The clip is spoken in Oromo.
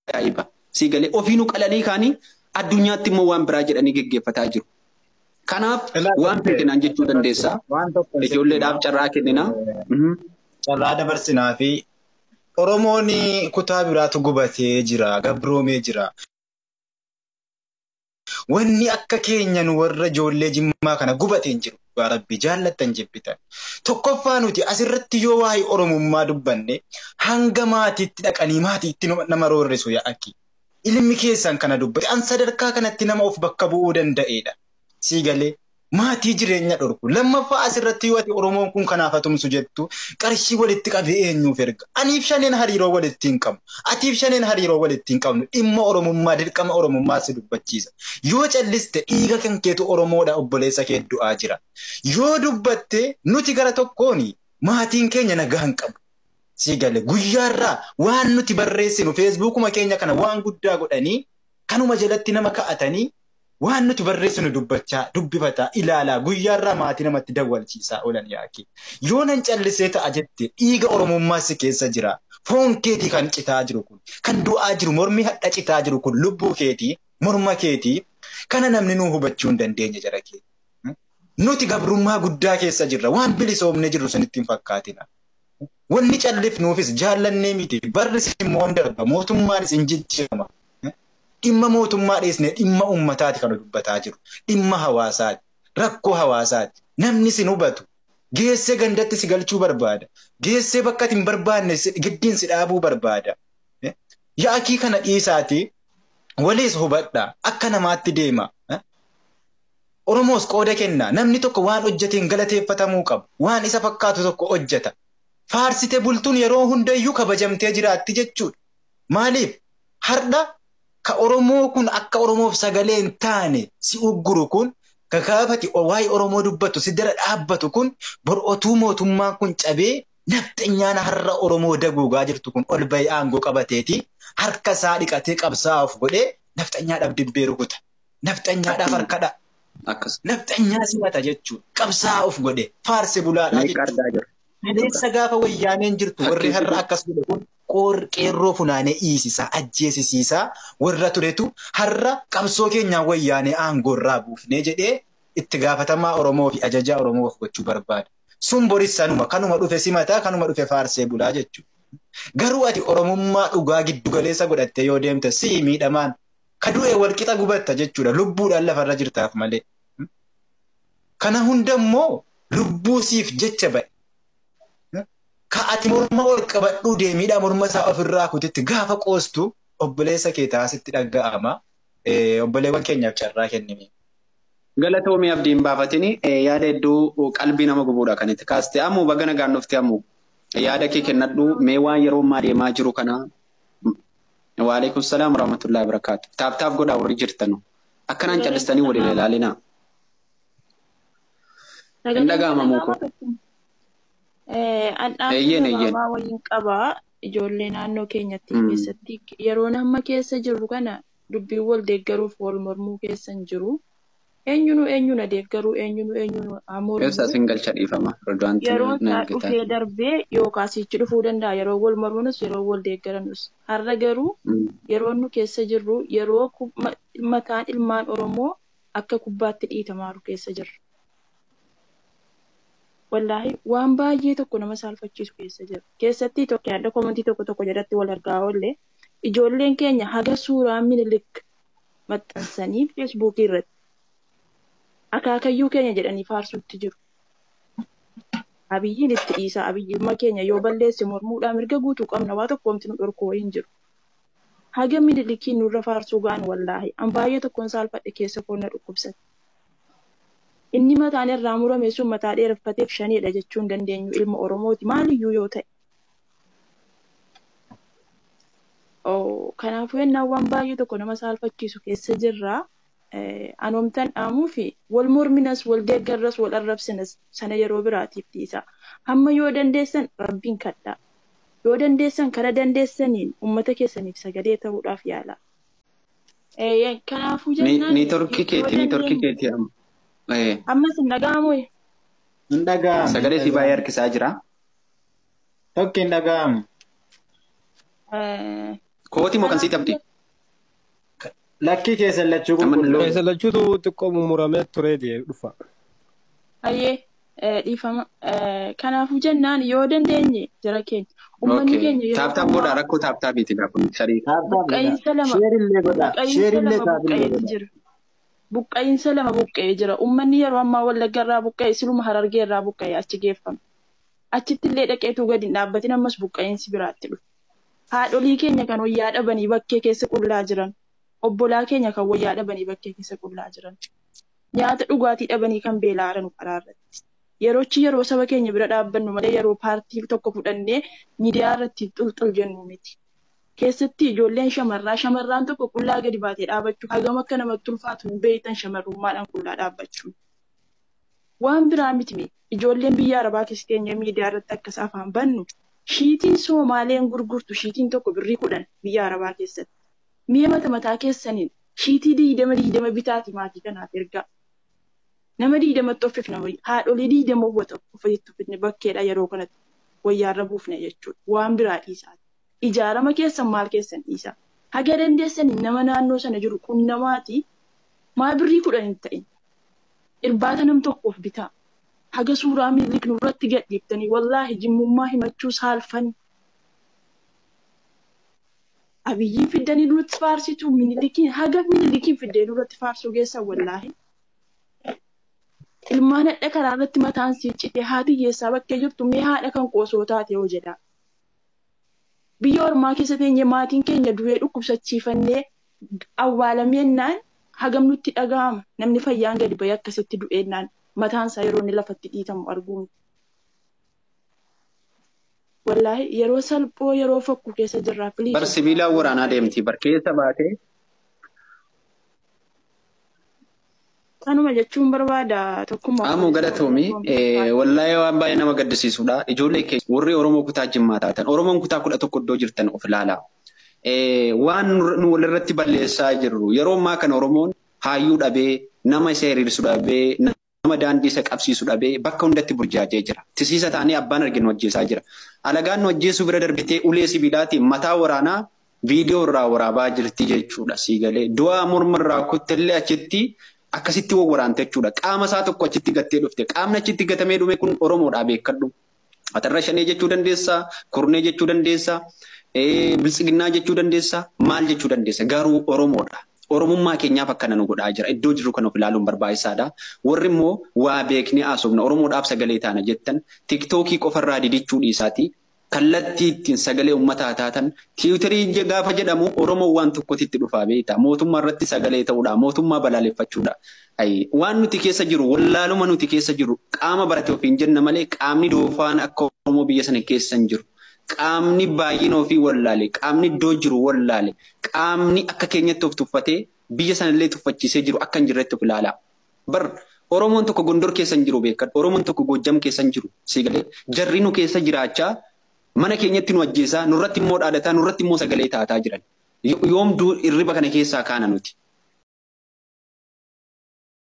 Ajaa'iba. Sii galee ofiinuu qalanii kaanii addunyaatti immoo waan biraa jedhanii geggeeffataa jiru. Kanaaf waan feete naan jechuu dandeessa. Waan tokko Ijoolleedhaaf carraa kennina. Carraa dabarsinaa fi Oromoon kutaa biraatu gubatee jira, gabroomee jira. Wanni akka keenya nu warra ijoollee Jimmaa kana gubatee hin jiru. Dhugaa Rabbii jaallattan jibbitan. Tokkoffaa nuti asirratti yoo waa'ee Oromummaa dubbanne hanga maatiitti dhaqanii maatiitti nama roorrisu yaa'aki. Ilmi keessan kana dubbate an sadarkaa kanatti nama of bakka bu'uu danda'edha. Sii galee maatii jireenya dhorku. Lammaffaa asirratti yoo ati Oromoon kun kanaaf tumsu jettu qarshii walitti qabee eenyuuf erga? Aniif shaneen hariiroo walitti hin qabnu. Atiif shaneen hariiroo walitti hin qabnu. Dhimma Oromummaa dirqama Oromummaa si dubbachiisa. Yoo calliste dhiiga kan keetu Oromoodha obboleessa kee du'aa jira. Yoo dubbatte nuti gara tokkoon maatiin keenya nagaa hin qabu. Sii galee guyyaarraa waan nuti barreessinu feesbuukuma keenya kana waan guddaa godhanii kanuma jalatti nama ka'atanii waan nuti barreessinu dubbachaa dubbifataa ilaalaa guyyaarraa maatii namatti dawwalchiisaa oolan yaaki. Yoo nan callisee ta'a jette dhiiga Oromummaa si keessa jira. Foon keetii kan citaa jiru kun kan du'aa jiru mormi hadha citaa jiru kun lubbuu keetii morma keetii kana namni nuu hubachuu hin dandeenye jara kee. Nuti gabrummaa guddaa keessa jirra waan bilisoomnee jirru sanitti hin fakkaatina. Wanni callifnuufis jaallannee miti barris immoo hin darba mootummaanis hin jijjiirama. Dhimma mootummaa dhiisnee dhimma uummataati kan dubbataa jiru. Dhimma hawaasaati. Rakkoo hawaasaati. Namni sin hubatu. Geessee gandatti si galchuu barbaada. Geessee bakka ati hin barbaanne giddiin si dhaabuu barbaada. Yaakii kana dhiisaati waliis hubadhaa. Akka namaatti deema. Oromoos qooda kenna. Namni tokko waan hojjeteen galateeffatamuu qabu. Waan isa fakkaatu tokko hojjeta. Faarsite bultuun yeroo hundayyuu kabajamtee jiraatti jechuudha. Maaliif? Har'a ka Oromoo kun akka Oromoof sagalee hin taane si ugguru kun ka gaafati waa'ee Oromoo dubbatu si dara dhaabbatu kun bor'otuu mootummaan kun cabee nafxanyaan har'a Oromoo daguugaa jirtu kun ol bahee aangoo qabateeti harka isaa dhiqatee qabsaa'uuf godhee nafxanyaadhaaf dibbee rukuta. Nafxanyaadhaaf harka dha'a. Akkas. Nafxanyaa simata jechuudha. Qabsaa'uuf godhe faarse bulaadhaa Meeqa jechuudha. argaa jirra? Kaleessa gaafa wayyaaneen jirtu warri har'a akkas godhe kun qeerroo funaanee dhiisisaa ajjeesisiisaa warra turetu har'a qabsoo keenyaan wayyaanee aangoo irraa buufnee jedhee itti gaafatamaa Oromoo fi ajajaa Oromoo of gochuu barbaada. Sun boris sanuma kanuma dhufe simataa kanuma dhufe faarsee bulaa jechuudha. Garuu ati Oromummaa dhugaa giddugaleessa godhattee yoo deemte si'i miidhamaan ka du'e walqixa gubatta jechuudha. Lubbuudhaan lafarra jirtaaf malee. Kana hunda immoo lubbuu siif jecha ba'e. Ka ati morma ol qabadhuu deemiidhaa morma isaa ofirraa kutetti gaafa qoostu obboleessa kee taasitti dhaga'ama. Obboleewwan keenyaaf carraa kennime. Galatoomii abdiin baafatini yaada hedduu qalbii nama gubuudha kan itti kaaste. Ammoo baga nagaan dhufte ammoo yaada kee kennadhu mee waan yeroo ammaa deemaa jiru kana. Waalaikum salaam warahmatullahi wabarakatuh. Taaf taaf godhaa warri jirtanu. Akkanaan callistanii waliin ilaalinaa. Hin dhaga'ama muukoo. An Eeyyeen eeyyeen. gabaabaa waliin qabaa ijoollee naannoo keenyatti keessatti yeroo amma keessa jirru kana dubbiin wal deeggaruuf wal mormuu keessa hin jiru. Eenyunu eenyuna deeggaruu eenyunu eenyunu haa Eessa mormuu. sin galcha dhiifama. Rodwaanti Yeroo na isaa ergitaa. dhufee darbee yookaas sichi dhufuu danda'a yeroo wal mormanus yeroo wal deeggaranus. Har'a garuu yeroo nu keessa jirru yeroo mataan ilmaan Oromoo akka kubbaatti dhiitamaaru keessa jirra. Wallaahi waan baay'ee tokko nama saalfachiisu keessa jira. Keessatti tokko yaada komantii tokko tokko jalatti wal argaa oolle ijoolleen keenya haga suuraa Minilik maxxansanii feesbuukii irratti akaakayyuu keenya jedhanii faarsuutti jiru. Abiyyiin itti dhiisa. Abiyyummaa keenya yoo balleesse mormuudhaan mirga guutuu qabna waa tokko wanti nu dhorku wayii hin jiru. Haga Minilikiin nurra faarsuu ga'an wallaahi an baay'ee tokkoon saalfadhe keessa koo na dhukkubsate. Inni mataan irraa murame sun mataa dheereffateef shanidha jechuu hin dandeenyu ilma Oromooti maaliyyuu yoo ta'e. Kanaafuu yennaan waan baay'ee tokko nama saalfachiisu keessa jirra. Anoomtan dhaamuu fi wal morminas wal deeggarras wal arrabsinas sana yeroo biraatiif dhiisa. Hamma yoo dandeessan rabbiin kadhaa. Yoo dandeessan kara dandeessaniin uummata keessaniif sagalee ta'uudhaaf yaala. Kanaafuu jennaan Niitorkii yoo keeti niitorkii dandeenye keeti amma. ammas hin dhaga'amu. Hin dhaga'amu. Hin Sagalee si baay'ee dhaga'amu. harkisaa jira. Tokko hin dhaga'amu. Kooti moo kan siit abdii? Lakkii keessan lachuu qulqulluu. Keessa lachuutu xiqqoo mummuramee turee dhufa. Hayyee dhiifama. Kanaafuu jennaan yoo dandeenye jara keenya. Uummanni keenya yeroo Tap tap godhaa rakkoo tap tapiiti gaafa sarii. Buqqa'iinsa lama. Share illee godhaa. Buqqa'iinsa Share illee lama tap illee buqqa'eetu godhaa. jira. Buqqa'iinsa lama buqqa'ee jira. Uummanni yeroo ammaa Wallagga irraa buqqa'e siluma Harargee irraa buqqa'e achi geeffame. Achitti illee dhaqeetu gadi hin dhaabbatin ammas buqqa'iinsi biraatti dhufe. Haadholii keenya kan wayyaa dhabanii bakkee keessa qullaa jiran. Obbolaa keenya kan wayyaa dhabanii bakkee keessa qullaa jiran. Nyaata dhugaatii dhabanii kan beela'aa karaa irratti. Yeroochi yeroo saba keenya bira dhaabbannu malee yeroo paartii tokko fudhannee miidiyaa irratti xulxul jennu miti. Keessatti ijoolleen shamarraa shamarraan tokko qullaa gadi baatee dhaabachuu hagam akka namatti ulfaatu hin beektan shamarrummaadhaan qullaa dhaabbachuun. Waan biraa miti ijoolleen biyya arabaa keessa teenyee miidiyaa irratti akkas afaan bannu shiitiin Soomaaleen gurgurtu shiitiin tokko birrii 10 biyya arabaa keessatti. Mi'a mata mataa keessaniin shiitii 20 20 bitaati maatii kanaaf ergaa. Nama 20tti uffifna horii haadholii 20 uffata uffatitti uffifne bakkeedha yeroo kanatti wayyaarra buufne jechuudha. Waan biraa dhiisaati. Ijaarama keessan maal keessan dhiisaa. Haga dandeessanii nama naannoo sana jiru qunnamaati maal birrii 10 hin ta'in. Irbaata nam tokkoof bitaa. Haga suuraa Minilik nurratti gadhiiftanii wallaahi jimmummaa himachuu saalfan. Abiyyiin fiddanii nurratti faarsitu Minilikiin haga Minilikiin fiddee nurratti faarsuu geessan wallaahi. Ilmaan hadha karaa irratti mataan sii cite haati hiyyeessaa bakkee jirtu mee haadha kan qoosoo taate hoo jedha. Biyya ormaa keessa teenye maatiin keenya du'ee dhukkubsachiifannee awwaalameennaan hagam nutti dhaga'ama. Namni fayyaan gadi bahee akkasitti du'eennaan mataan isaa yeroo inni lafatti dhiitamu arguu miti. Wallaahi yeroo salphoo yeroo fokkuu keessa jirraa Bar sibiilaan waraanaa deemti. Bar keessa baatee Kanuma jechuun barbaada tokkummaa. Ammoo galatoomii wallaahi waan baay'ee nama gaddisiisudha. Ijoollee keenya warri Oromoo kutaa Jimmaa taatan Oromoon kutaa 11 iddoo jirtan of ilaalaa. Waan nu walirratti balleessaa jirru yeroo ammaa kana Oromoon hayyuu dhabee nama isa hiriirsu dhabee nama daandii isa qabsiisu dhabee bakka hundatti burjaajee jira. Tisiisa ta'anii abbaan arginu hojjeessaa jira. Alagaan nu ajjeesuu bira darbitee ulee sibiilaatiin mataa waraanaa viidiyoo irraa waraabaa jirti jechuudha siigalee. Du'aa morma irraa kuttellee achitti akkasitti wawwaraante jechuudha. Qaama isaa tokko achitti gattee dhufte. Qaamni achitti gatamee dhume kun Oromoodhaa beekadhu. Atarra shanee jechuu dandeessaa, kurnee jechuu dandeessaa, biltsiginnaa jechuu dandeessaa, maal jechuu dandeessa. Garuu Oromoodha. Oromummaa keenyaaf akkana nu godhaa jira. Iddoo jirru kan of ilaaluun barbaachisaadha. Warri immoo waa beeknee haasofna Oromoodhaaf sagalee taana jettan TikTokii qofarraa didichuu dhiisaati. Kallattii ittiin sagalee uummataa taatan Twitterii gaafa jedhamu Oromoo waan tokkotti itti dhufaa beektaa. Mootummaa irratti sagalee ta'uudha. Mootummaa balaaleffachuudha. Waan nuti keessa jiru wallaaluma nuti keessa jiru qaama barate ofiin jenna malee qaamni doofaan akka Oromoo biyya sana keessa hin jiru. Qaamni baay'ina ofii wallaale, qaamni iddoo jiru wallaale, qaamni akka keenyatti of tuffatee biyya sanallee tuffachiisee jiru akka hin jirretti of ilaala. Bar Oromoon tokko Gondor keessa hin jiru beekadhu. Oromoon tokko Gojjam keessa hin jiru. Siigalee jarri nu keessa jiraachaa mana keenyatti nu ajjeesaa nurratti immoo dhaadataa nurratti immoo sagalee taataa jiran. Yoom hirriba kana keessaa kaana nuti.